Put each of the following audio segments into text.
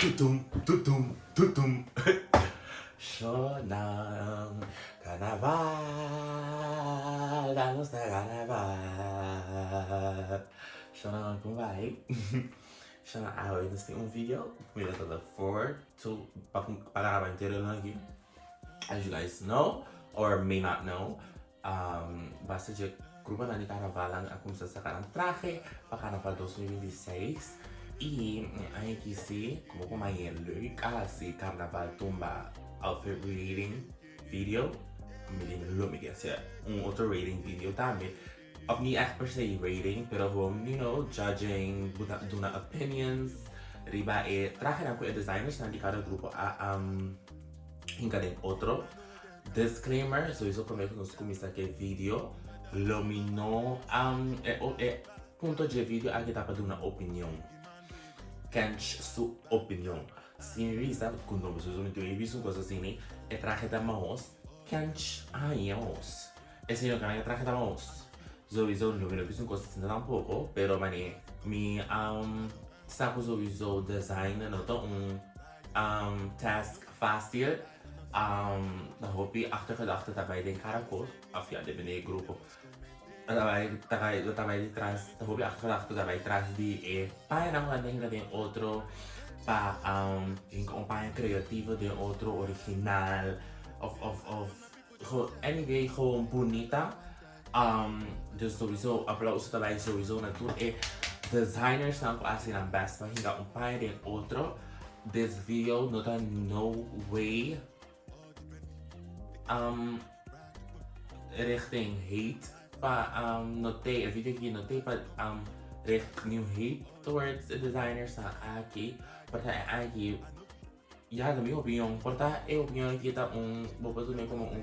Tutum, tutum, tutum. Shonam, carnaval, danos na carnaval. Shonam, con bai? Shonam, awe nos tin un video cu mi ta look forward to pa pa graba entero lo aki. As you guys know or may not know, basta dje gruponan di karnavalnan a kuminsá saka nan trahe pa karnaval 2026 i e aña aki si komo ku mañe leuk a hasi karnaval tumba outfit rating video mi di lo mi ke hasi un otro rating video tambe òf ni ègt per se rating pero gewoon you know judging duna opinions riba e trahenan ku e designersnan di kada grupo a hinka den otro. Disclaimer, Souiso prome ku nos kuminsá ku e video, lo mi no e e punto dje video aki ta pa duna opinion. Kench su opinion. Si mi bisa ku no souiso mi tin bisa un kos asini, e trahe ta mahos, Kench a haña mahos. E señor kan e trahe ta mahos. Souiso lo mi no bisa un kos asina tampoko, pero mane mi sa ku souiso design no ta un task fácil. Ta hopi achtergedachte ta bai den kada kos, of ya depende di e grupo, ta bai ta bai ta bai detras, ta hopi achtergedachte ta bai tras di e pañanan ku nan ta hinka den otro pa hinka un paña creativo den otro original of of of anyway gewoon bunita. Dus souiso aplauso ta bai souiso na tur e designersnan ku a hasi nan best pa hinka un paña den otro. This video no ta no way richting hate pa no te e video aki no te pa richt new hate towards e designersnan aki por ta e aki. Ya, ta mi opinion. Por ta e opinion aki ta un, bo por tuma como un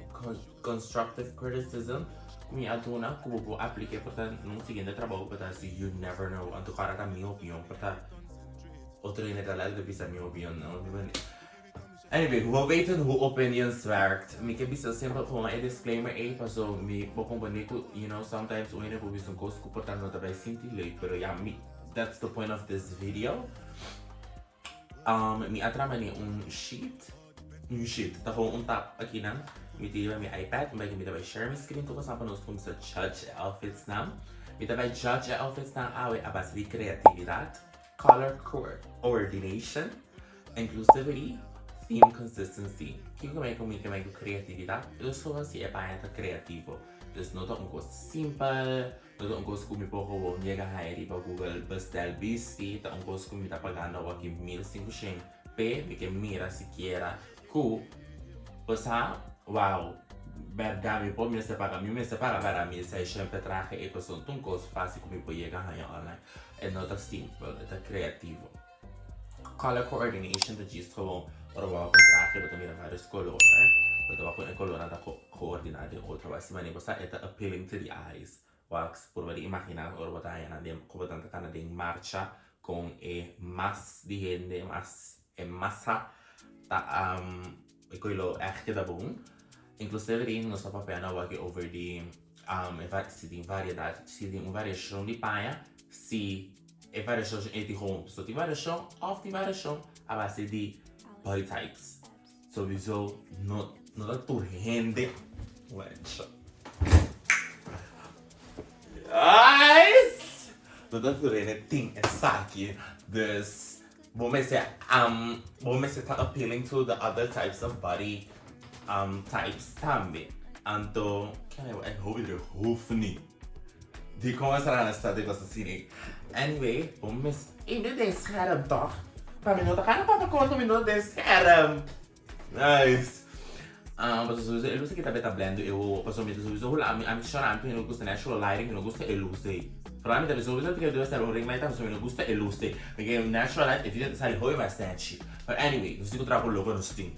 constructive criticism cu mi a duna cu bo por aplica por ta na un siguiente trabou por ta si you never know. Anto cu ora ta mi opinion por ta otro hende ta like ta bisa mi opinion no. Anyway, we weten hoe opinions werkt. Mi ke bisa semper gewoon e disclaimer ey paso mi por comprende cu you know sometimes un hende por bisa un cos cu por ta no ta bay sinti leuk pero ya mi that's the point of this video. Mi a traha mane un sheet, un sheet, ta gewoon un tab akinan, mi tin riba mi iPad, mi bai mi ta bai share mi screen ku boso pa nos kuminsa judge e outfitsnan. Mi ta bai judge e outfitsnan awe a base di creatividad, color coordination, inclusivity, theme consistency. Kiko ku mi ke mei ku creatividad? Dus gewoon si e paña ta creativo. Dus no ta un kos simpel. No ta un kos ku mi por gewoon yega haña riba Google bestel bisti, ta un kos ku mi ta pagando awaki 1500 p'e, mi ke mira sikiera ku bo sa, wow, bèrdat mi por mester paga, mi mester paga bèrdat 1600 p'e trahe ei pasobra no ta un kos fásil ku mi por yega haña online. E no ta simpel, e ta kreativo. Color coordination ta djis gewoon ora bo wak un trahe bo ta mira varios color, bo ta wak con e colornan ta coordina den otro, asina manera bo sa e ta appealing to the eyes. Wak purba di imagina ora bo ta haña nan den cu bo ta cana den marcha con e mas di hende mas e masa ta e coy lo echt keda bon. Inclusive di nos ta papia nan wak over di si tin variedad si tin un variacion di paña si E variashon e di gewoon so tin variashon of tin variashon a base di body types. Souiso no no ta tur hende wencha. Guys! No ta tur hende tin esaki. Dus bo mester bo mester ta appealing to the other types of body types tambe. Anto e hopi druk hoeft niet. Dikon a sara na stad di kos asina ei? Anyway, bo mes ey mi den scherm toch? Pa mi no ta kana papia konta mi no den scherm. Nice. Um, pasobra sowieso e lus aki ta beta blendo e wowo. Pasobra mi ta sowieso hula ami ami shona ami no gusta natural lighting, mi no gusta e lus ei. Pero ami ta bisa sowieso debe ser un ring light pasobra mi no gusta e lus ei. Mi ke natural light e video ta sali hopi mas snatchy. But anyway, nos tin ku traha ku loke nos tin.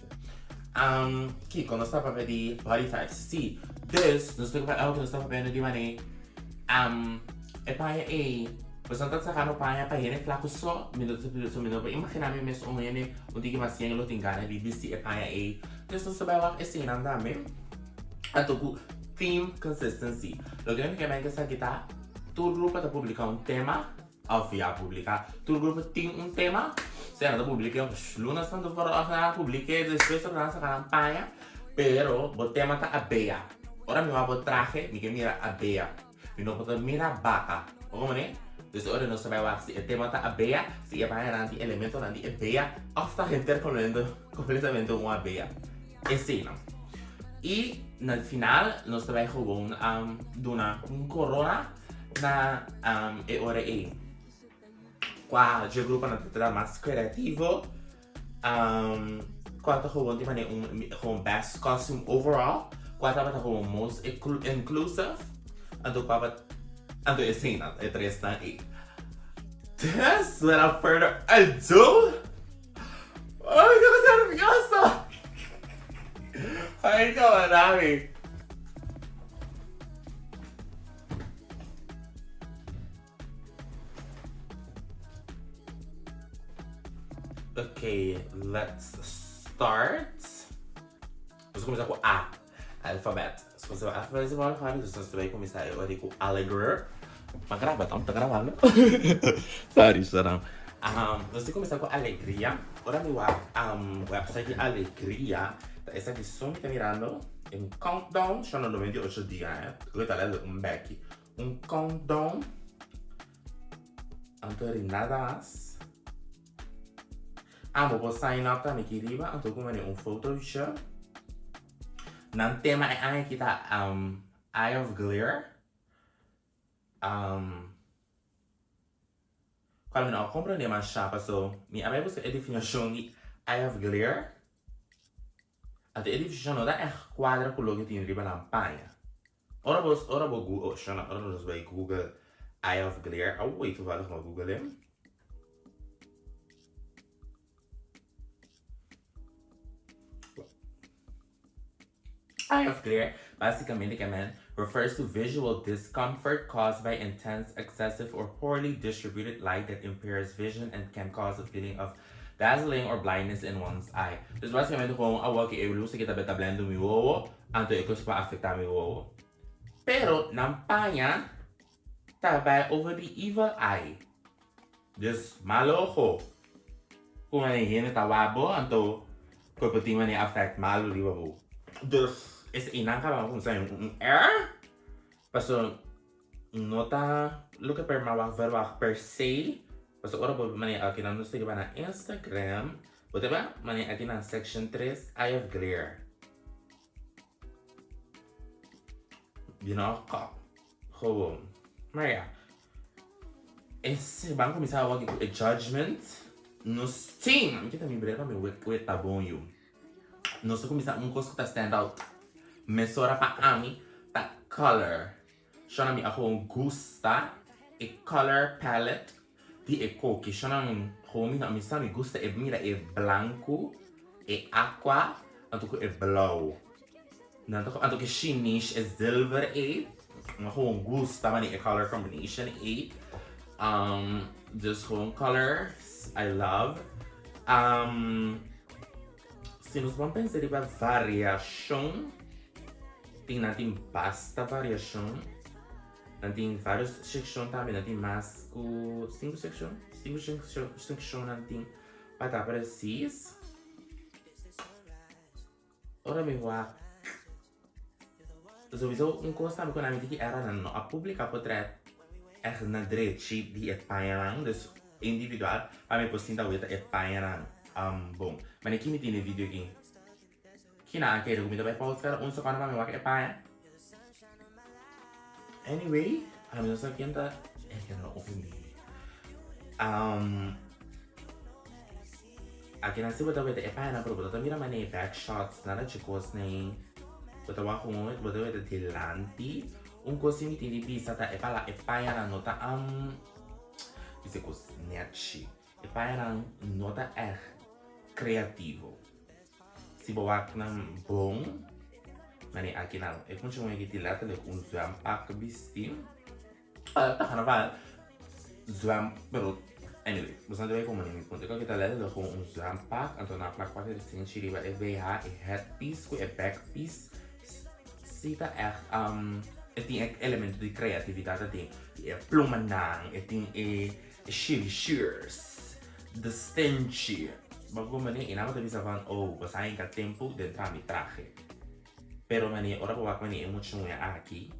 Um, kiko nos ta papia di body types? Si, dus nos ta papia, ok, nos ta papiando di mane, um, e paña ei, boso no ta sacando paña pa hende flaco so, mi no ta, so mi no por imagina mi mes un hende un tiki mas yen lo tin gana di bisti e paña ei. Dus nos ta bai wak eseinan tambe. Anto ku theme consistency. Loke mi ke men ku esaki ta, tur grupo ta publica un tema. Of ya publica. Tur grupo tin un tema. Sea nan ta publica lunas van tevoren of nan a publica despues ora nan saca nan paña. Pero bo tema ta abea. Ora mi wak bo trahe mi ke mira abea. Mi no por ta mira baka. Bo comprende? Dus ora nos ta bai wak si e tema ta abea, si e pañanan tin elementonan di e bea of ta henter completamente un abea. Eseinan. Y na final nos ta bai gewoon duna un corona na e ora ei. Kua dje gruponan ta ta mas creativo, kua ta gewoon tin manera un gewoon best costume overall, kua tabata gewoon most inclusive, anto kua anto eseinan, e tresnan ei. Dus, without further ado, Ay, mi ta nervioso! Ay, camarami. Ok, let's start. Nos kuminsá ku A, alfabet. Nos kuminsá ku alfabet, alfabet, dus nos ta bai kuminsá e ora ku alegre. Ma graba ta? Ta grabando? Sorry, sorry. Nos ta kuminsá ku alegria. Ora mi wak website di alegria, ta esaki so mi ta mirando. Un countdown, shon 98 dia, eh. Ku ta lèt un bèki. Un countdown. Anto ri nada mas. Ah, bo por sign up tambe aki riba, anto ku mane un fotootje. Nan tema e aña aki ta um, Eye of Glare. Um, cual mi no a comprende masha paso mi a bai busca e definicion di Eye of Glare. Anto e definicion no ta echt cuadra cu loke tin riba nan paña. Ora bo, ora bo Google, oh, shona, ora nos bai Google Eye of Glare, awey toevallig m'a Google e. Eye of Glare, basicamente ke men, refers to visual discomfort caused by intense, excessive or poorly distributed light that impairs vision and can cause a feeling of dazzling or blindness in one's eye. Dus basicamente gewoon awor ke e lus aki ta beta blendo mi wowo, Anto e kos por afektá mi wowo. Pero nan paña ta bai over di evil eye. Dus mal ojo. Ku manera hende ta wak bo, anto ku por tin manera afèkt malu riba bo. Dus eseinan kaba mi kuminsá un error. Pasobra no ta loke per mi a wak verwagt per se. Pasobra ora bo manera aki nan nos ta riba na Instagram. Bo ta wak manera aki na section tres Eye of Glare. Di no kop. Gewoon. Maar ja. Es ban kuminsá awor ku e judgment. Nos tin. Mi kita mi bril pa mi wet wet ta bon yu. Nos ta kuminsá un kos ku ta stand out. Mesora pa ami ta color. Shona mi a gewoon gusta e color palette di e koki. Shona mi gewoon mi no mi sa mi gusta e mira e blanku, e aqua, anto ku e blou. Nan ta anto ku e shinish, e zilver ei. Mi a gewoon gusta mane e color combination ei. Dus gewoon colors I love. Si nos ban pensa riba variashon, tin nan tin basta variashon. Nan tin varios sekshon tambe, nan tin mas ku sinku sekshon, sinku sekshon nan tin pa ta presis. Ora mi wak, souiso un kos tambe ku nan mi tin ki era nan no a publika potret ègt na drechi di e pañanan, dus individual pa mi por sinta weta e pañanan bon. Mane ki mi tin e video aki? Kina a kere ku mi ta bai pause kada un sekondo pa mi wak e paña? Anyway, ami no sa ken ta e ken ta ofendí. Akinan si bo ta weta e pañanan pero bo no ta mira manera e back shots nada dje kosnan. Bo ta wak un bo ta weta dilanti. Un kos si mi tin di bisa ta e pala e pañanan no ta bisa kos nèchi. E pañanan no ta ègt kreativo. Si bo wak nan bon manera akinan e kunchi muhé ki tin lèterlik un zwempak bisti. Ta carnaval zwem pero anyway boso nan debe como mi punto e ta letterlijk gewoon un zwempak anto nan a plak parti di sinchi riba e BH e headpiece cu e backpiece si ta echt e tin e elemento di creatividad aden e plumanan e tin e. E shirishers, de stenchi. Bo ku mane i nan bo ta bisa van oh bo sa hinka tempu den tra mi trahe. Pero mane ora bo wak mane e mucha muhe aki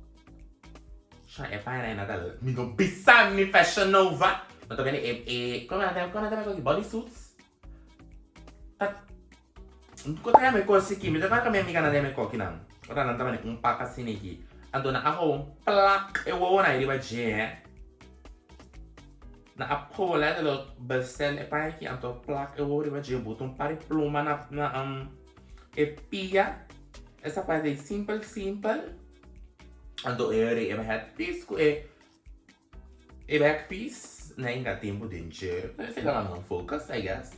sha e paña nan ta mi no bisa mi fashion nova. No ta bini e e komo nan ta komo nan ta bini body suits ta ku ta yama e kos aki mi ta kòrda mi amiga nan ta yama e koki nan ora nan ta bini un pak asina aki anto nan a hou un plak e wowonan riba dje. Na a pola de lo bestel e paña aki anto plak e wowo riba dje buta un par di pluma na na e pia esa paña ta simpel simpel anto e ora e headpiece ku e e backpiece na inga tempo den dje esei ta nan focus I guess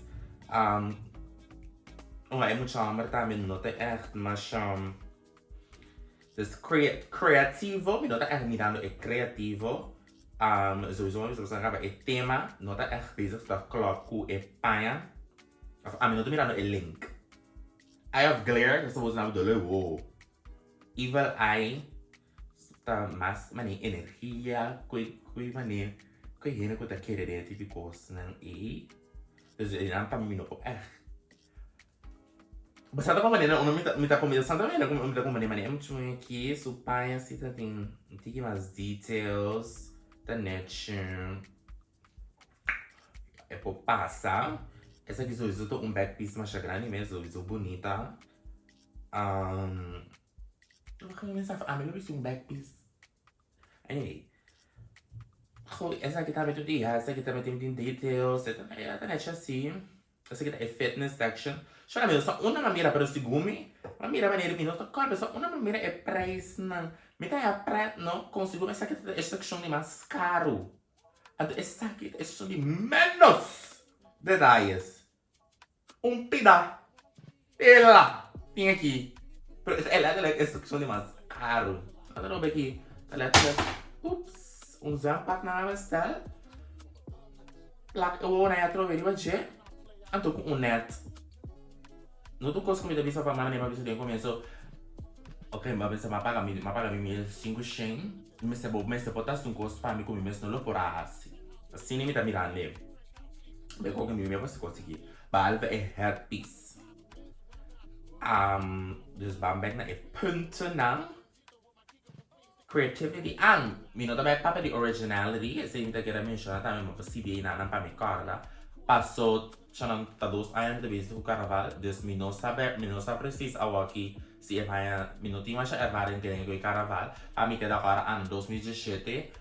e mucha homber tambe no ta echt masha. Dus creativo, mi no ta echt mirando e creativo. Sowieso mi bisa boso caba e tema no ta echt bezig ta klop cu e paña. Of ami no ta mirando e link. Eye of glare, ta suppose na bedoel wow. Evil eye ta mas mane energia cu cu mane cu e hende cu ta kere den e tipo di cosnan ey. Dus nan pa mi mi no por echt. Santa Compañía uno mi ta mi ta comida Santa Compañía mi ta comida mane mucho aki su paña si ta tin un tiki mas details ta nechi e por pasa esaki sowieso ta un back piece masha grandi mes sowieso bunita ami lo bisti un back piece. Anyway, goed, esaki tambe tin ya, esaki tambe tin tin details, e ta ya ta nechi asi. Esaki ta e fitness section. Shora mi no sa unda mi a mira, pero segun mi, mi a mira manera mi no ta kòrda, sa unda mi a mira e prijsnan. Mi ta haya pret no, kon segun mi esaki ta e section di mas karu. Anto esaki ta e section di menos detayes. Un pida tela tin aki. Pero e letterlijk e seccion di mas caro. Ata roba aki ta letterlijk ups un zwempak nan a bestel. Plak e wowonan ya trobe riba dje. Anto ku un net. No tur kos ku mi ta bisa pa mama mi a bisa den komienso. Ok mi a bisa mi a paga mi a paga mi 1500. Mi mester bo mester por ta hasi un kos pa mi ku mi mes no lo por a hasi. Asina mi ta mirando. Be koke mi mi a konsegui behalve e headpiece. Dus ban bek na e puntonan. Creativity an mi no ta bai papia di originality, esei mi ta kere menshona tambe ma por sibi einanan pa mi kòrda. Paso nan ta dos aña mi ta bezig ku karnaval, dus mi no sa mi no sa presis awoki si e paña mi no tin masha ervaring den e karnaval. Pa mi keda kòrda an 2017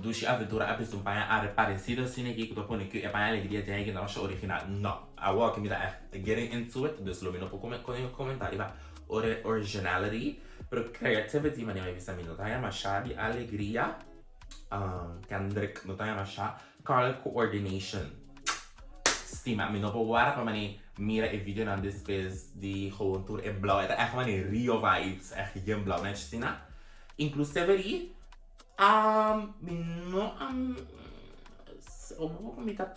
Dushi Aventura a bisti un paña are parecido asina aki ku ta pone ku e paña Alegria den aki no masha original. No, awor ki mi ta echt getting into it, dus lo mi no por comenta riba originality, pero creativity manera mi bisa mi no ta haña masha di Alegria, Kendrick no ta haña masha, color coordination stima mi no por wara pa mane mira e videonan despues di gewoon tur e blauw, e ta echt mane Rio vibes, echt yen blauw nèchi asina. Inclusivity. Mi no a mi ta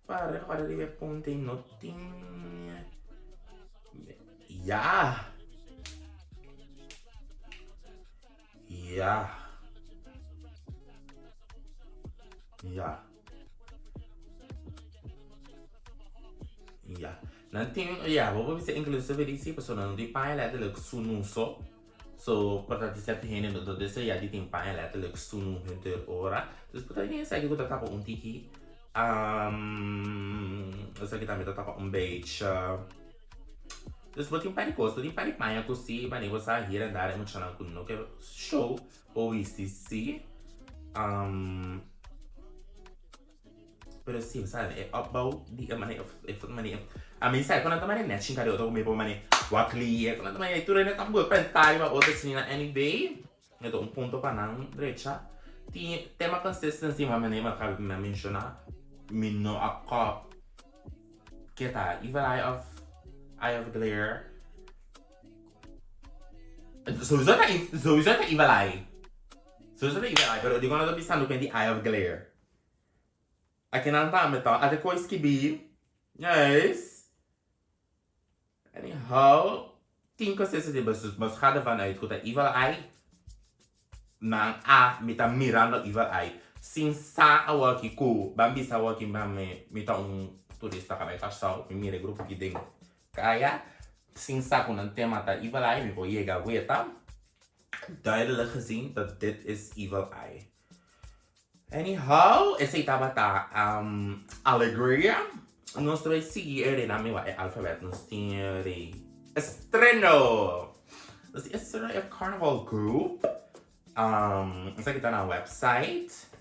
para para riba e punto y no tin ya ya ya ya nan tin ya bo por bisa inclusivity si pasobra nan no tin paña letterlijk sunu so. So, por ta di cierto hende no ta desea di tin paña letterlijk sunu henter ora. Dus por ta tin esaki ku ta tapa un tiki. Esaki tambe ta tapa un beetje. Dus bo tin par di kos, bo tin par di paña ku si wanneer bo sa hier en daar e muchanan ku no ke show por bisti si. Pero si, bo sa, e opbouw di e manera, e manera, a mi sa ku nan ta manera net shinka di otro ku mi por manera wak lier, ku nan ta manera tur hende ta por penta riba otro asina anyway, e ta un punto pa nan drecha. Tin tema consistency ma manera mi a kaba di menshona, mi no a kòp ke ta evil eye of eye of glare, souiso ta souiso ta evil eye, souiso ta evil eye, pero dikon nan ta bisando ku e di eye of glare? Aki nan tambe ta ate koi skibi. Yes. Anyhow, tin kos ese di bos bos ga ervan uit ku ta evil eye. Nan a mi ta mirando evil eye. Sin sa awor-aki ku ban bisa awor-aki ban mi mi ta un turista ka bai Kòrsou, mi mira e grupo aki den kaya, sin sa ku nan tema ta Evil Eye, mi por yega weta duidelijk gezien dat dit is Evil Eye. Anyhow, esei tabata alegria. Nos ta bai sigui e rei, nan mi wak e alfabet, nos tin e rei estreno! Nos tin estreno e Carnival Group. Esaki ta nan website.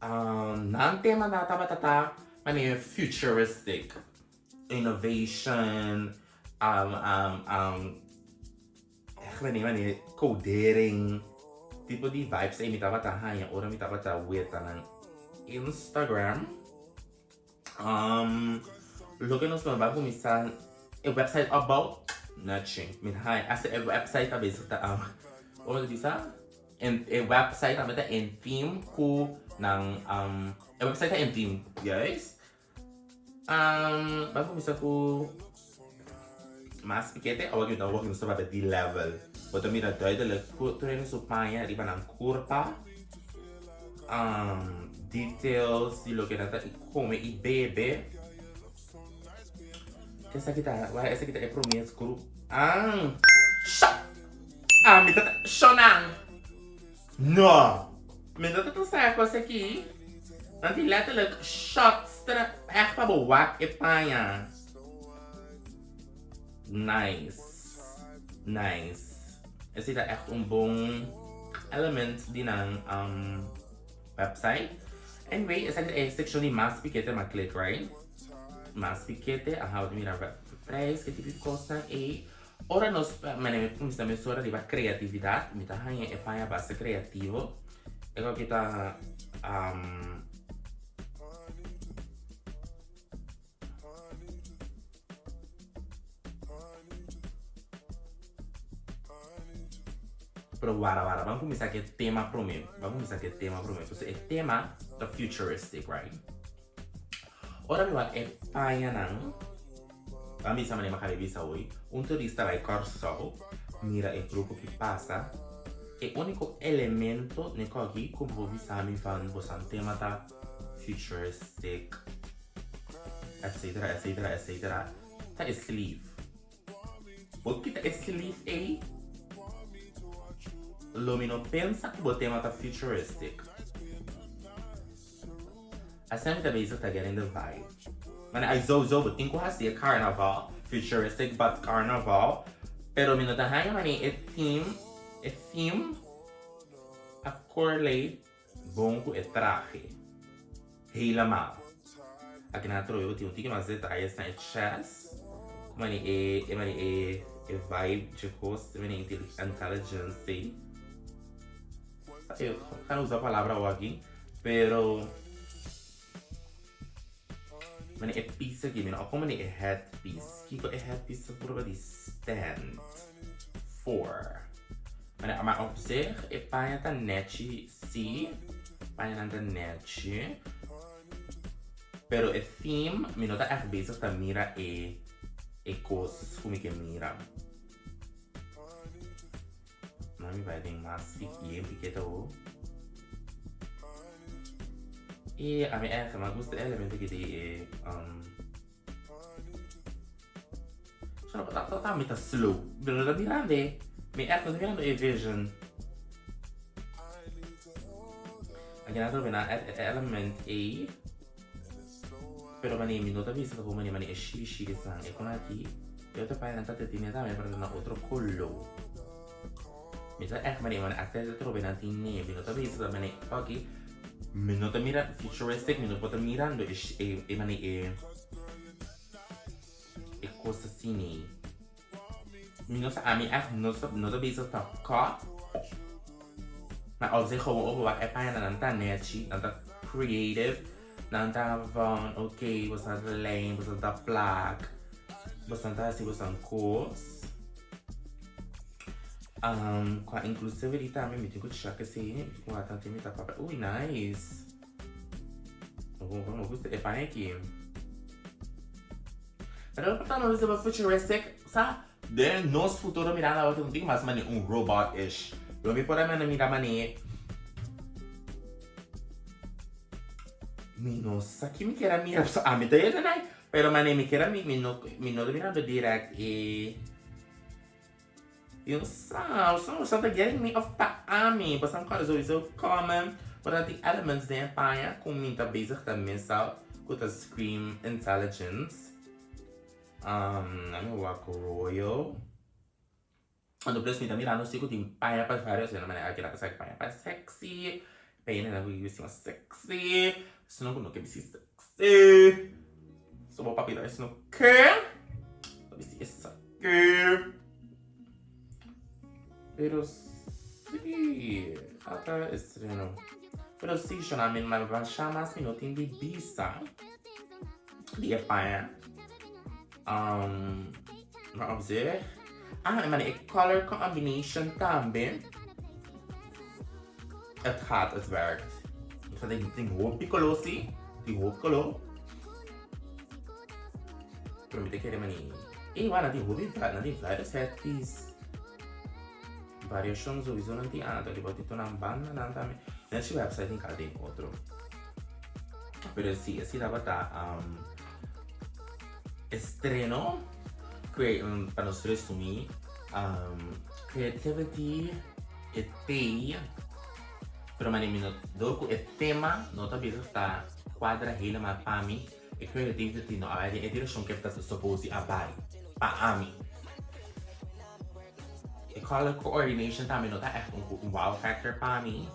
Nan tema ta tabata ta manera futuristic, innovation, manera codering, tipo di vibes ei mi tabata haña ora mi tabata weta nan Instagram. Loke nos lo bai kuminsá e website opbou? Nachi. Mi ta haña hasta e website ta bezig ta como ta bisa? E website tambe ta in theme ku nan e website ta in theme, juist. Bai kuminsá ku mas pikete. Awor ki awor ki nos ta papia di level. Bo ta mira duidelijk ku tur hende su paña riba nan kurpa. Details di loke nan ta kome i bebe. Esaki ta, wak esaki ta e prome grup. Ah! Sha! Ah, mi ta ta shonan! No! Mi no ta ta sa e kos aki. Nan tin letterlijk shots tra echt pa bo wak e paña. Nice. Nice. Esei ta echt un bon element di nan website. Anyway, esaki ta e seccion di mas pikete ma click, right? Mas pikete, aha, bo ta mira prijs, ke tipo di kosnan ei. Ora nos, mane mi kuminsá mesora riba kreatividat, mi ta haña e paña basta kreativo. E koki ta Pero wara wara, ban kuminsá ku e tema promé. Ban kuminsá ku e tema promé. Pasobra e tema ta futuristic, right? Ora mi wak e pañanan, ban bisa manera mi a kaba di bisa hoy, un turista bai Kòrsou, mira e grupo ki pasa, e úniko elemento n'e kòki ku bo por bisa mi van boso tema ta futuristic, etcetera, etcetera, etcetera, ta e sleeve. Bo kita e sleeve ei, lo mi no pensa ku bo tema ta futuristic. Asina mi ta bezig ta getting the vibe. Mane ai sowieso bo tin ku hasi e carnaval, futuristic but carnaval, pero mi no ta haña mane e theme, e theme a correlate Bon ku e trahe. Helemaal. Aki nan a trobe bo tin un tiki mas detayes na e chest. Ku mani e e mani e e vibe dje kos e mani intelligence. Sa yo kan usa palabra awo aki pero mani e piece aki mi no a kon mani e headpiece. Kiko e headpiece ta purba di stand for? Mane ma op zich e paña ta nechi si, pañanan ta nechi, pero e theme mi no ta echt bezig ta mira e e kos ku mi ke mira. Na mi bai den mas yen piketa ho. E ami echt mi a gusta e elemento aki di e um. Ta mi ta slow. Mi no ta mirando e. Mi echt no ta mirando e vision. Aki nan trobe nan e element ei. Pero mane mi no ta bisa tampoco mane mane e shiri shiri san. E kon aki e otro paña nan ta tene tambe pero ta na otro color. Mi ta echt mane mane ate trobe nan tin ne. Mi no ta bisa mane aki mi no ta mira futuristic mi no por ta mirando e e mane e. E kos asina. Mi no sa, ami echt no sa, no ta bezig ta kòp. Maar op zich gewoon open wak e pañanan nan ta nechi, nan ta creative, nan ta van oké, boso ta lijn, boso ta plak, boso ta hasi boso kos. Um, qua inclusivity tambe mi tin ku check esei, mi tin ku wak tantu mi ta papia. Uy, nice. Mi gusta e paña aki. Pero por tanto nos futuristic, sa? Den nos futuro mirando awor no tin mas mane un robot-ish. Lo mi por a mira mane. Mi no sa ki mi kier a mira, pasobra ami ta yega nai, pero manera mi kier a mi, mi no, mi no ta mirando direct e Yo sa, so sa ta getting me of ta ami, pasobra mi kòrda souiso common, por ta tin elements den e paña ku mi ta bezig ta miss out ku ta scream intelligence. Let me wak royal. Anto plus mi ta mirando si ku tin paña pa varios hende manera aki nan ta sa paña pa sexy, pa hendenan ku bisti mas sexy, esnan ku no ke bisti sexy, so bo papito esnan ke ta bisti esaki. Pero si, ata estreno. Pero si, shona mi masha mas mi no tin di bisa di e paña. Maar op zich. Ah, en maar e color combination tambe. Het gaat, het werkt. Ik ga tin hopi color si. Tin hopi color. Pero mi ta kere mani. Ey, wak, nan tin hopi, nan tin varios headpiece. Variacion sowieso nan tin. Ah, nan tin nan banda nan tambe. Net si website tin cada den otro. Pero si, así tabata estreno. Pa nos resumí, creativity e tei, pero mane mi no, door ku e tema no ta bisa ta kuadra helemaal pa mi, e creativity no a bai den e direkshon ku e ta suppose di a bai pa ami. E color coordination tambe no ta echt un wow factor pa mi.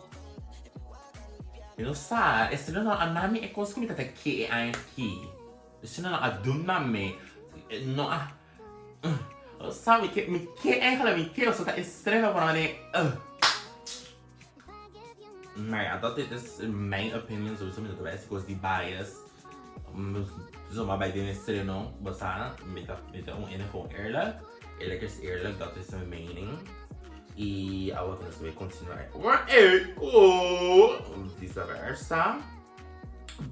Mi no sa, estreno no a na mi e kos ku mi ta ta ke e aña aki. Estreno no a dun na mi, no a, sa mi ke, mi ke eigenlijk, mi ke pasobra ta estreno pero mane. Maar ja, dat dit is mijn opinion, sowieso mi no ta bai hasi kos di bias. Zomaar bai den estreno, bo sa, mi ta, mi ta un hende gewoon eerlijk. Eerlijk is eerlijk, dat is mijn mening. Y awor nos ta bai continua ku Visa Versa.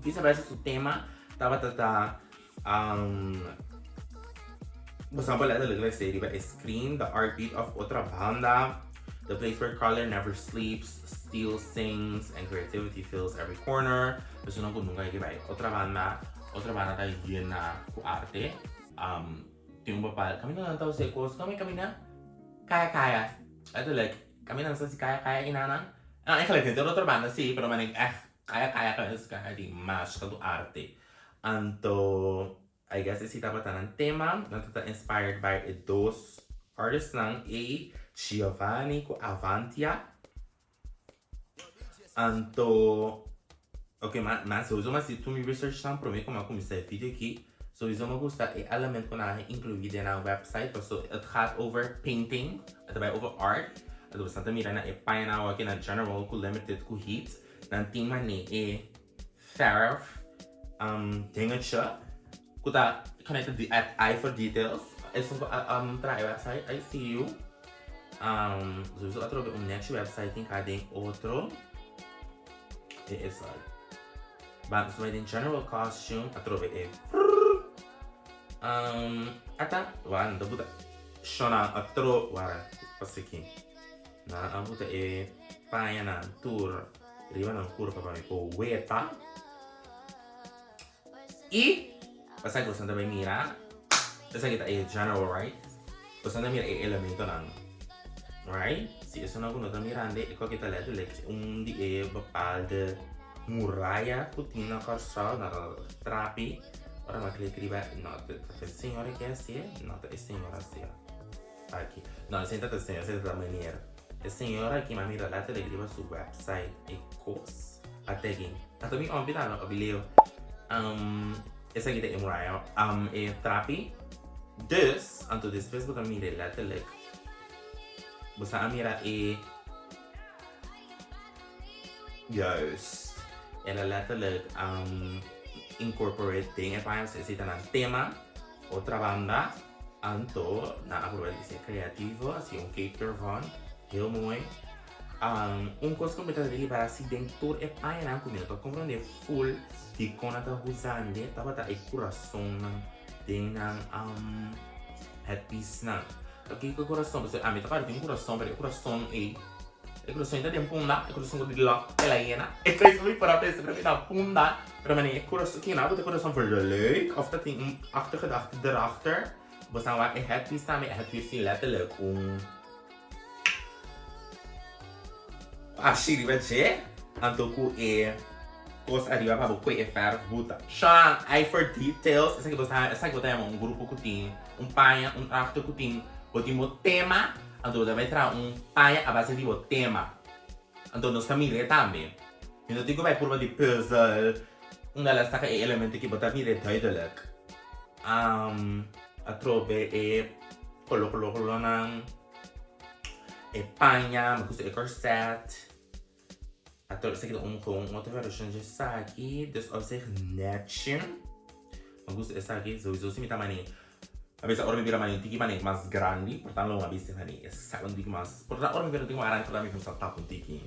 Visa Versa su tema tabata ta Bo sa por letterlijk lesa riba e screen, The Heartbeat of Otrabanda, The place where color never sleeps, steel sings and creativity fills every corner. Personanan ku nunka a bai Otrabanda, Otrabanda ta yena ku arte. Tin un bepaalde kaminda nan ta usa e kos, kome kaminda? Kaya kaya. Letterlijk, kaminda nan sa hasi kaya kaya inana. No, eigenlijk henter Otrabanda si, pero manera echt kaya kaya kaminda sa kaya di mas tantu arte. Anto I guess esei tabata nan tema, nan tabata inspired by e dos artistnan ei, Giovanni ku Avantia. Anto, ok, ma ma sowieso mi a hasi tur mi researchnan prome ku mi a kuminsá e video aki. Sowieso mi a gusta e element ku nan a inkluí den nan website paso het gaat over painting, e ta bai over art. Anto bo ta mira na e pañanan awor aki na General ku Limited ku Heat, nan tin manera e Verf dingetje ku ta connected di at Eye for Details. Esun ku a traha e website. I see you. Sowieso atrobe un nechi website tin ka den otro. E esaki. Ban nos bai den general costume atrobe e Ata wara nan ta buta shona atro wara pasaki. Nan a buta e pañanan tur. Riba nan kurpa pa mi por weta. I esaki boso ta bai mira, esaki ta e general, right? Boso ta mira e elementonan, right? Si esunnan ku no ta mirando e koki ta letterlijk un di e bepaalde muraya ku tin na Kòrsou, na trapi. Ora mi a klik riba, no, ta e señora ke hasié? No ta e señora hasié. Aki. No, esei ta ta señor, esei ta ta meneer. E señor aki m'a mira letterlijk riba su website e kos a tegi. Ata mi ompi tambe, opi leo. Esaki ta e muraya, e trapi. Dus, anto despues bo ta mira letterlijk. Bo sa a mira e. Juist. El a letterlijk incorporate den e paña, esei ta nan tema. Otrabanda. Anto nan a proba di ser creativo, haci un cape ervan, heel mooi. Un cos cu mi ta ripara si den tur e pañanan cu mi no ta comprende full dicon nan ta usande tabata e curasonnan den nan headpiecenan. Pakico e curason? Pasobra ami ta parti un curason pero e curason ey. E kurason ta den punda, e kurason ku di lòk el a yena. E kos mi por a pensa pero mi ta punda, pero mane e kurason, kina bo ta kurason voor de leuk of ta tin un achtergedachte erachter? Bo sa wak e headpiece tambe, e headpiece tin letterlijk un ashi riba dje, anto ku e kos ariba pa bo kue e verf buta. Sean, eye for details, esaki bo sa, esaki bo ta yama un grupo ku tin un paña, un trachto ku tin, bo tin bo tema. Anto bo ta bai traha un paña a base di bo tema. Anto nos ta mir'é tambe. Mi no tin ku bai purba di puzzel, unda la saka e elemento ki bo ta mir'é duidelijk. Atrobe e kolo kolo kolonan, e paña, mi gusta e corset. Anto esaki ta un gewoon un otro version dje esaki, dus op zich netje. Mi gusta esaki, sowieso si mi ta mane, a bisa ora mi bira mane un tiki mane mas grandi, por tanto lo mi a bisti mane esaki un tiki mas, por tanto ora mi bira un tiki mas grandi por tanto mi cuminsa tapa un tiki,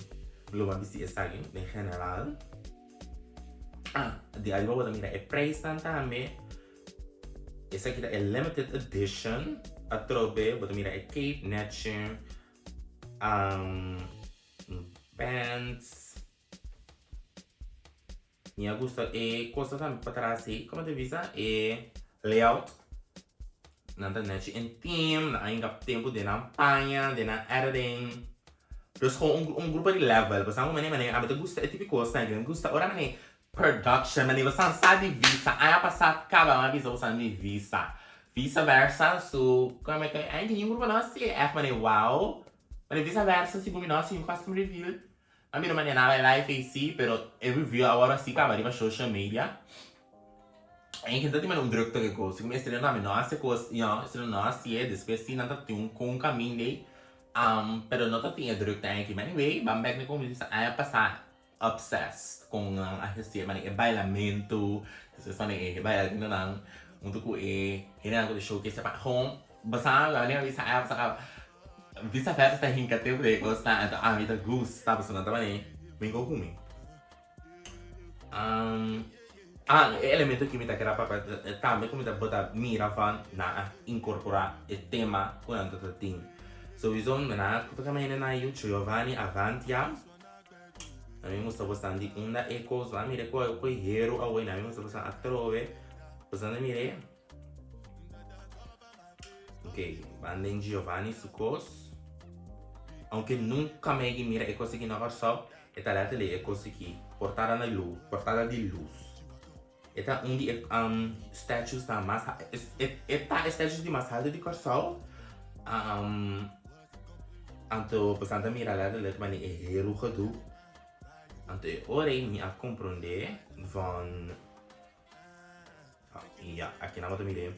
lo mi a bisti esaki den general. Ah, di ariba bo ta mira e prijsnan tambe, esaki ta e limited edition, atrobe bo ta mira e cape netje. Pants. Mi a gusta e cosa tambe patras ei, como te bisa? E layout. Nan ta nechi en team, nan a hinka tempo den nan paña, den nan editing. Dus gewoon un, un grupo di level. Pasobra un manera manera ami ta gusta e tipo di cosnan aki. Mi gusta ora manera Production, mane bosan sa di visa, aña pasa caba mi a bisa bosan di visa, visa versa su como e ay tin un grupo no si e mane wow, mane visa versa si mi no haci un costume reveal, a mira mane nan a bay live ey si pero e reveal awor a si caba riba social media, en ta tin mane un drukte ke cos, si mi estreno tambe no haci cos you know, estreno no haci'e despues si nan ta tin un con caminda ey, pero no ta tin e drukte aki, anyway ban bek na como mi bisa aña pasa. Obsessed con nan a hestia mane e bailamento, despues mane e bailarinanan hunto cu e hendenan cu ta showcase pa gewoon basa la manera bisa a basa bisa versa ta hinca tempo den e cosnan anto ami ta gusta pasobra nan ta mane mi go cu mi. Ah e elemento ki mi ta kere papia tambe cu mi ta bota mira van nan a incorpora e tema cu nan ta tin. Sowieso nan a toca mene na yu Giovanni Avantia. Na mi musta bosan di unda e kos a mira ku ku e heru awe na mi musta bosan atrobe bosan ta mira ok ban den Giovanni su kos aunke nunka mi a mira e kos aki na Kòrsou e ta letterlijk e kos aki portada na lus portada di lus e ta un di e statues nan mas e ta e statues di mas haltu di Kòrsou. Anto bosan ta mira letterlijk wanneer e heru gedoe. Anto e ora ei mi a comprende van ja, aki nan bo ta mira.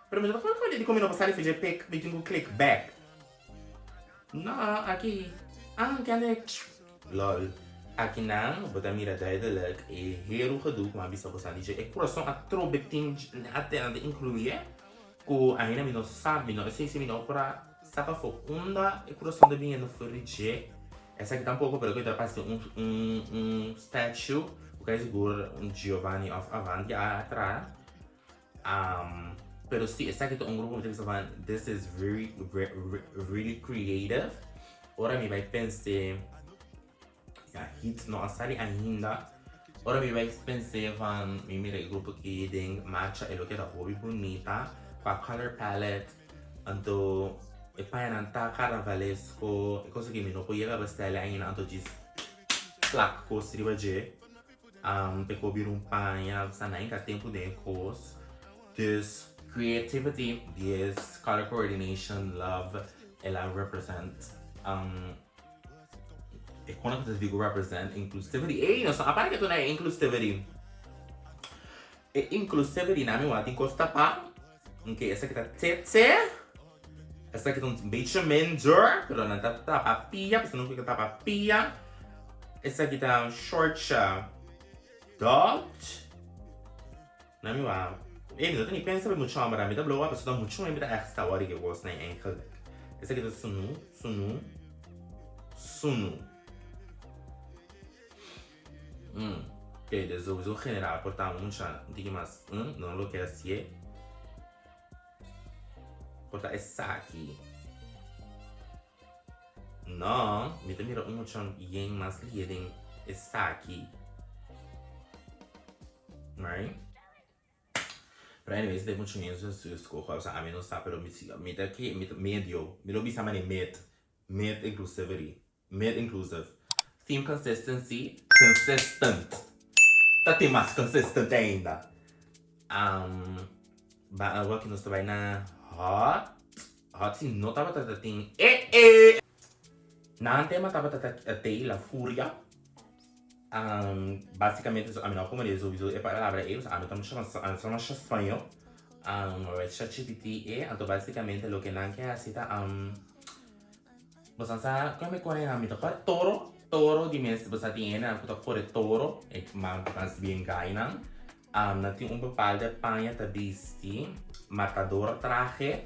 Pero mi no ta comprende dikon mi no por sali for dje pic, mi tin ku click back. No, aki, ah, kende, lol. Aki nan bo ta mira duidelijk e heru gedoe ku mi a bisa bosan di dje. E kurason atrobe tin a tende incluye. Ku ainda mi no sa, mi no esei si mi no por a sa pafó unda e kurason ta biniendo for di dje. Esaki tampoko, pero ku ta parse un un un statue ku kai sigur un Giovanni of Avanti a traha. Pero si esaki ta un grupo mi ta bisa van this is very really creative. Ora mi bai pens'é. Ya hit no a sali ainda. Ora mi bai pens'é van mi mira e grupo ki den marcha e lo keda hopi bunita pa color palette anto e pañanan ta carnavalesco e cosa ki mi no por yega bestèl'e ainda anto djis plak kos riba dje p'e por bira un paña sa nan ka tempu den e kos dus creativity dies color coordination love el a represent. E kona ku ta digo represent inclusivity. Ey, nos no a para ketu na e inclusivity. E inclusivity na mi wak tin kos tapá. Oké, esaki ta tete. Esaki ta un beetje minder, pero nan ta tapa pia, pasobra nan ku tapa pia. Esaki ta un shortje dot. Na mi wak, ey, mi no ta ni pensa pa muchu hòmber, mi ta blow up pasobra muchu hende ta ègt sta wòrdu ke kosnan eigenlijk. Esaki ta sunu, sunu, sunu. Mm, oké, dus sowieso general por ta mucha un tiki mas, mm, no lo ke hasié. Por ta esaki. No, mi ta mira un mucha yen mas lihe den esaki. Right? Pero anyways, den mucha yen su su escoge. O sea, ami no sa, pero mi si, mi ta ke, mi ta medio. Mi lo bisa mane mid. Mid inclusivity. Mid inclusive. Theme consistency, consistent. Ta tin mas consistent ainda. Um, ba awor ki nos ta bai na hot. Hot si no tabata ta tin e e. Nan tema tabata ta tei la furia. Um, basicamente, so, ami no como de sowieso e palabra e, so ami ta mucho mas, ami ta masha spaño. Um, ChatGPT e, anto basicamente loke nan ke hasi ta, um, Boso sa kon mi kore nan mi ta kore toro, toro di mes bo sa tin hende ku ta kore toro e mas bien gainan nan tin un bepaalde paña ta bisti matador trahe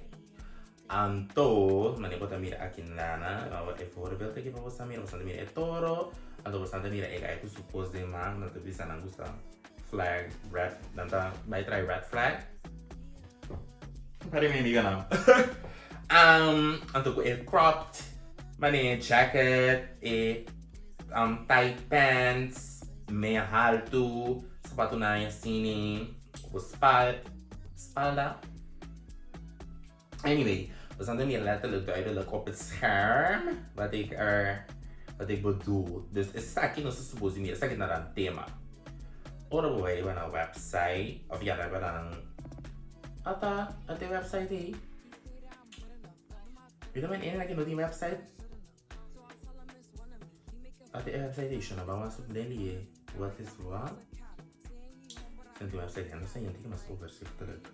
anto manera bo ta mira aki nana e voorbeeld aki pa bo sa mira bo sa ta mira e toro anto bo sa ta mira e gai ku su kos den man nan ta bisa nan gusta flag red nan ta bai trae red flag. Pari mi amiganan. Um, anto ku e cropped mane jacket, e um, tight pants, mea haltu, sapatunan asini, ku spal, spalda. Anyway, we zijn er meer letterlijk duidelijk op het scherm wat ik er, wat ik bedoel. Dus esaki no se supose mira, esaki na dan tema. Ora bo bai riba nan website, of ya riba nan, ata, ata e website ei. Mi ta meen aki no tin website. Ata e website ei, shona ban wak den di e, what is what. Sin tin website, no sé, tin mas overzichtelijk.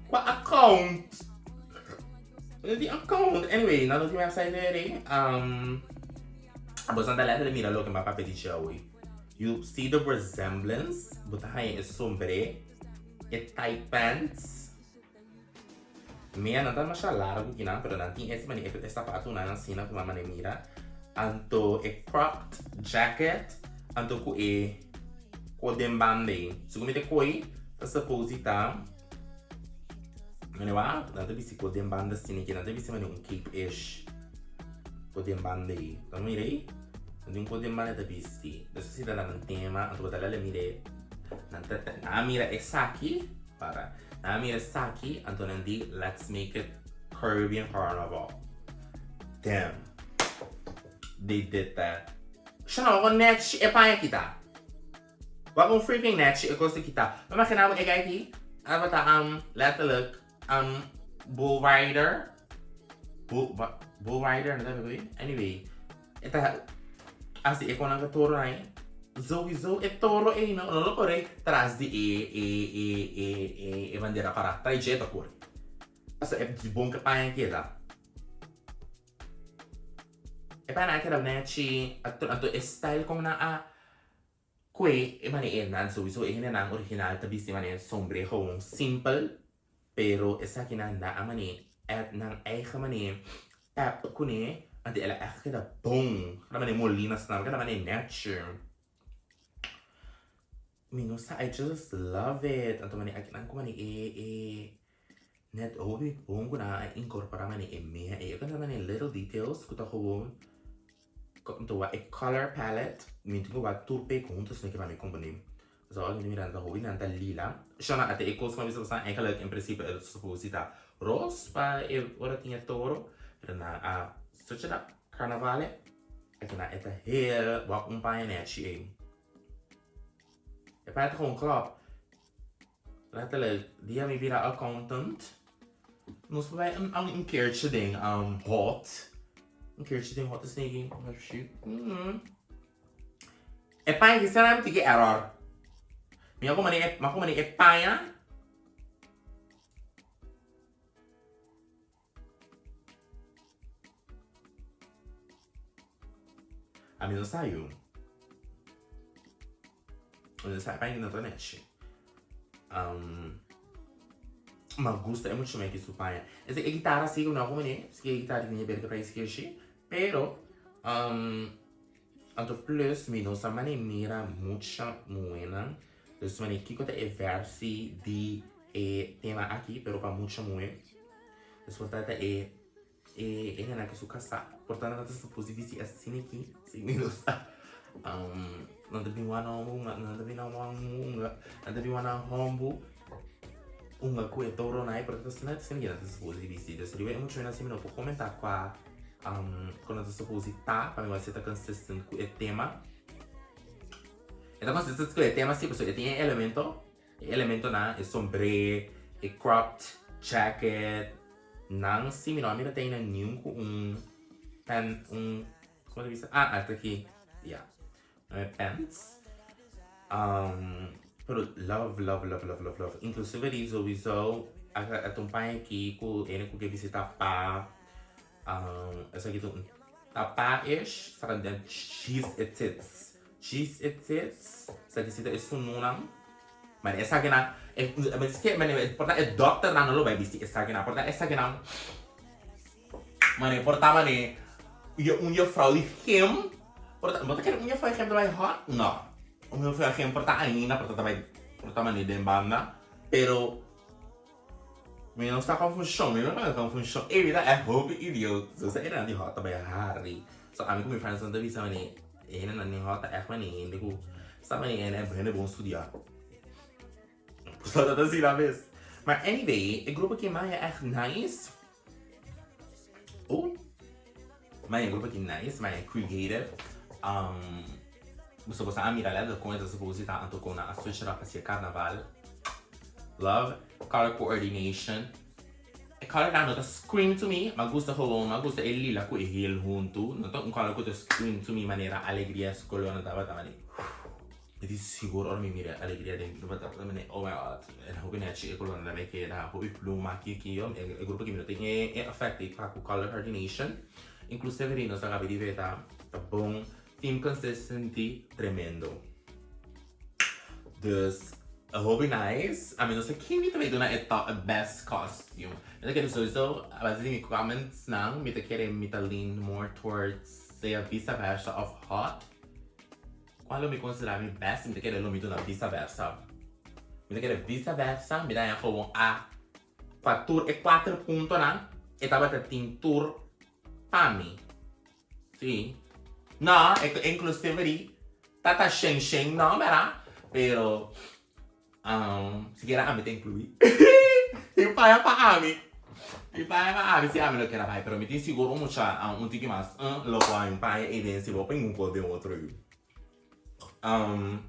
Qua account? Di account. Anyway, nan no tin website eri. Um, boso ta letterlijk mira loke m'a papia di Joey. You see the resemblance. Bo ta haña e sombré, e tight pants. Mea nan ta masha largo kinan, pero nan tin ese mane e sapatunan asina ku m'a mane mira. Anto e cropped jacket, anto ku e Ko den banda ei. Segun mi ta koi, ta suppose ta Mane wak, nan ta bisti ko den banda asina aki, nan ta bisti mane un cape-ish. Ko den banda ei. Ta mira ei? Nan tin un ko den banda ta bisti. Dus asina ta nan tema, anto bo ta lala mira e, nan ta, nan a mira esaki, para, nan a mira esaki, anto nan di let's make it Caribbean Carnival. Damn. They did that. Shana, wak nèchi e paña aki ta. Wak un freaking nèchi e kos aki ta. Mi imagina bo e guy aki tabata um letterlijk um bull rider. Bull, bull rider, no ta ku Anyway, e ta hasi e konan ku toro ahí. Sowieso e toro ei no, no lo kore tras di e e e e e e bandera pará. Trae dje ta kore. Pasobra e bon ku e paña keda. E paña a keda nechi, anto e style kon nan a kue e manera nan souiso e hendenan original ta bisti manera sombre gewoon simpel pero esakinan nan a manera add nan eigen manera pep kune anto el a echt keda bon keda manera molina snap keda manera nechi mi no sa I just love it anto manera akinan ku manera e e. Net hopi bon ku nan a inkorporá manera e mea ei. E ta manera little details ku ta gewoon ta wak e color palette mi tin ku wak tur pek huntu asina ke pa mi komponé. Pasobra ora mi ta mira nan ta hopi nan ta lila. Shona ata e kos ku mi a bisa boso eigenlijk en principio e suppose di ta ros pa e ora tin e toro pero nan a switch it up carnavale aki nan e ta heel wak un paña nechi ei. E paña ta gewoon klop. Letterlijk, dia mi bira accountant, nos por bai un un keertje den um hot. Un keertje den hot esaki. Mm. E paña ki sera mi tiki error. Mi a komani e, mi a komani e paña. Ami no sa yu. Mi no sa e paña no ta nechi. Um, ma gusta e mucho meki su paña. Ese e guitarra si ku no ku mene, si e guitarra tiene berke pa eskeshi, pero um, anto plus mi no sa mane mira mucha muhenan. Dus mane kiko ta e versie di e tema aki, pero pa mucha muhe. Dus por ta ta e e e nena ku su kasá. Por ta nan ta supos di bisti asina aki, si mi no sa. Nan ta bin wak nan hunga, nan ta bin nan wak hunga, nan ta bin wak nan hòmbu hunga ku e toronan ei, por ta asina asina ki nan ta supos di bisti. Dus riba e muchanan asina mi no por komentá kua ku nan ta supos di ta pa mi wak si e ta consistent ku e tema. E ta consistent ku e tema si pasobra e tin e elemento. E elementonan, e sombré, e cropped jacket, nan si mi no a mira te aina niun ku un pen, un, komo ta bisa? Ah, esta aki, ya, nan e pants. Pero love, love, love, love, love, love. Inclusive di souiso a ta un paña aki ku hende ku ke bisita pa, esaki ta un tapa-ish, saka den cheese e tits. Cheese e tits, esaki si ta e sununan. Mane esakinan, e mane por ta e dokternan no lo bai bisti esakinan, por ta esakinan mane por ta mane un juffrouw di gym, por ta, bo ta kere un juffrouw di gym ta bai hot? No, un juffrouw di gym por ta ainda por ta ta bai por ta mane den banda, pero mi no sa kon funcion, mi no sa kon funcion, ey mi ta e hopi idioot, so esa eran di hot ta bai hari, so ami ku mi friendsnan ta bisa mane. E hendenan den hòt ta ègt manera hende ku sa manera hende hende bon studiá. Pasobra ta asina mes. Maar anyway, e grupo aki maya ègt nice. Oh, maya e grupo aki nice, maya creative. Um, boso boso a mira letterlijk kon e ta supposed ta anto kon nan a switch it up pa hasi e karnaval. Love, color coordination. E colornan no ta scream to me, ma gusta gewoon, ma gusta e lila cu e geel hunto, no ta un color cu ta scream to me manera alegria su colornan tabata mane mi tin sigur ora mi mira alegria den grupo tabata mane oh my god e hopi nechi e colornan ta bay keda hopi pluma aki aki yo e grupo aki mi no tin e effect ey pa cu color coordination inclusive di nos a gabi di veta ta bon Team consistenty tremendo. Dus hopi nice. A mi no sa ken mi ta bay duna e top e best costume. Mi ta kere sowieso a base di mi comments nan mi ta kere mi ta lean more towards sea Visa Versa of Hot. Cual lo mi considera mi best mi ta kere lo mi duna Visa Versa. Mi ta kere Visa Versa mi ta haña gewoon a pa tur e cuater puntonan e tabata tin tur pa mi. Sí. No, e ta inclusive di tata shen shen no, bera? Pero, um, sikiera ami ta inclui. Tin paña pa ami. Tin paña pa ami si ami lo kier a bai, pero mi tin sigur un mucha, un tiki mas, lo por hay un paña ei den si bo pon un kos den otro yu. Um,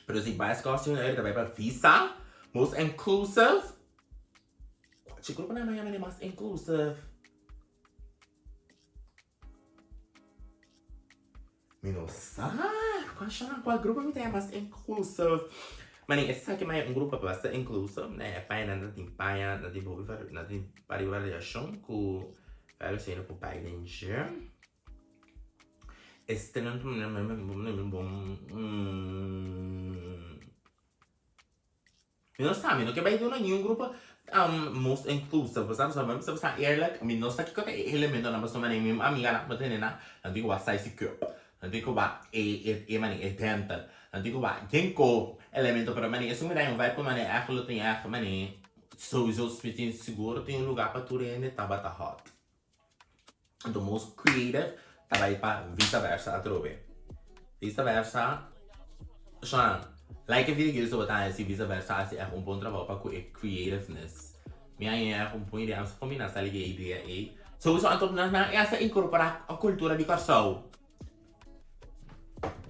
pero si bai Scotia un ta bai pa Visa, most inclusive. Chi grupo na Miami mas inclusive? Mi no sa cual shana cual grupo mi ta mas inclusive. Mane esaki mai un grupo basta inclusive, ne e paña nan ta tin paña, nan tin hopi nan tin varios variacion cu varios hende por bay den dje. Este nan bon. Mi no sa, mi no ke bai duna niun grupo most inclusive, bo sa, pasobra mi ta bisa eerlijk, mi no sa kiko ta e elementonan pasobra mi mi amiganan bo tende nan, nan tin ku wak size cup, nan tin ku wak e e mane e dental, nan tin ku wak yen ko elemento, pero mane esun mi da un vibe ku mane ègt lo tin ègt mane souiso mi tin sigur tin un lugar pa tur hende tabata hot. The most creative ta bai pa visa versa atrobe. Visa versa, Sean, like e video so bo ta haña si visa versa hasi ègt un bon trabou pa ku e creativeness. Mi a haña ègt un bon idea, ami sa kombina sali ku e idea ei. Souiso anto nan nan e hasta inkorporá e kultura di Kòrsou.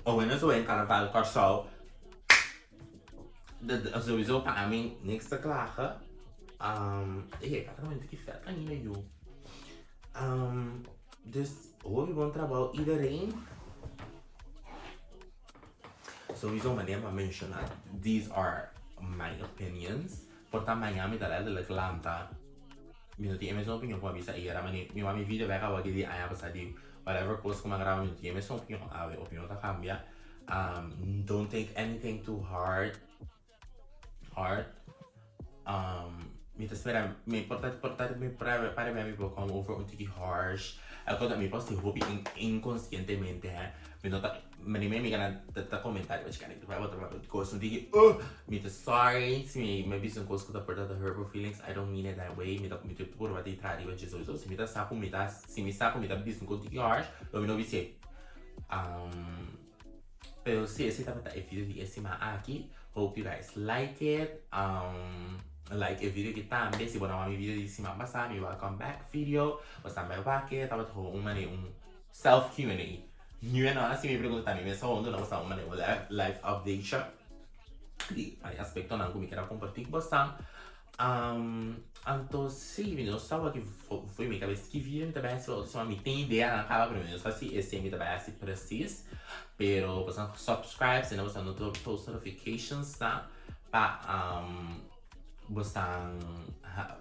Owe nos owe karnaval Kòrsou. Souiso pa ami niks te klagen. Ey, e kata un tiki vet ainda yu. Dus hopi bon trabou iedereen. Souiso manera mi a menshoná, these are my opinions. Por ta Miami ta letterlijk lanta. Mi no tin e mesun opinion ku mi a bisa ayera, mane mi wak mi video bek awor di aña pasá di whatever kos ku mi a graba mi no tin e mesun opinion awe, opinion ta kambia. Don't take anything too hard, hard. Mi ta spera mi por ta por ta mi pare mi por come over un tiki harsh. E kos mi por si hopi inkonsientemente, mi no ta. Mani mi amiganan ta comenta riba chikani ku ta bai kos un tiki uh mi ta sorry si mi mi a bisa un kos ku ta por ta hurt bo feelings, I don't mean it that way. Mi ta purba di traha riba dje souso si mi ta sa ku mi ta si mi sa ku mi ta bisa un kos tiki harsh lo mi no bis'é. Pero si esei tabata e video di e siman aki. Hope you guys like it. Like e video aki tambe. Si bo no wak mi video di siman pasa, mi welcome back video, bo tambe wak e. Tabata gewoon un manera un self Q&A. Nu no hasi mi pregunta mi mes hondo, no basta un manera un life update di aspectonan ku mi kier a kompartí ku bosan. Anto si, mi no sa wak fo'i mi kabes ki video mi ta bai hasi otro siman. Mi tin ideanan kaba pero mi no sa si esei mi ta bai hasi presis. Pero boso subscribe si no boso no tur post notifications nan pa boso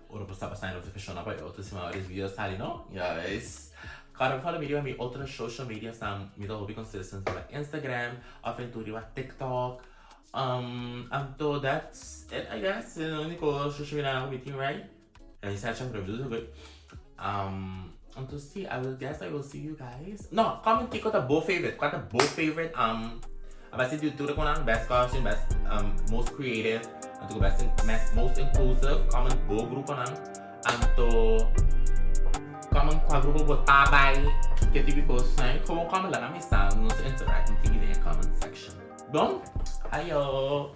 ora boso ta pasa e notificacionnan pa e otro siman ora es video sali, no? Yes. Kòrda follow mi riba mi otro social medias nan. Mi ta hopi consistent riba Instagram òf en tur riba TikTok. Anto that's it, I guess. E único social media ku mi tin, right? En Snapchat, pero mi usa good. Anto si, I will guess I will see you guys. No, comment kiko ta bo favorite. Kua ta bo favorite a base di tur ku nan best costume, best most creative, anto ku best most inclusive. Comment bo gruponan. Anto comment kua grupo bo ta bai. Ke tipo di kos. Gewoon comment, laga mi sa. Nos interact un tiki den e comment section. Bon, ayo!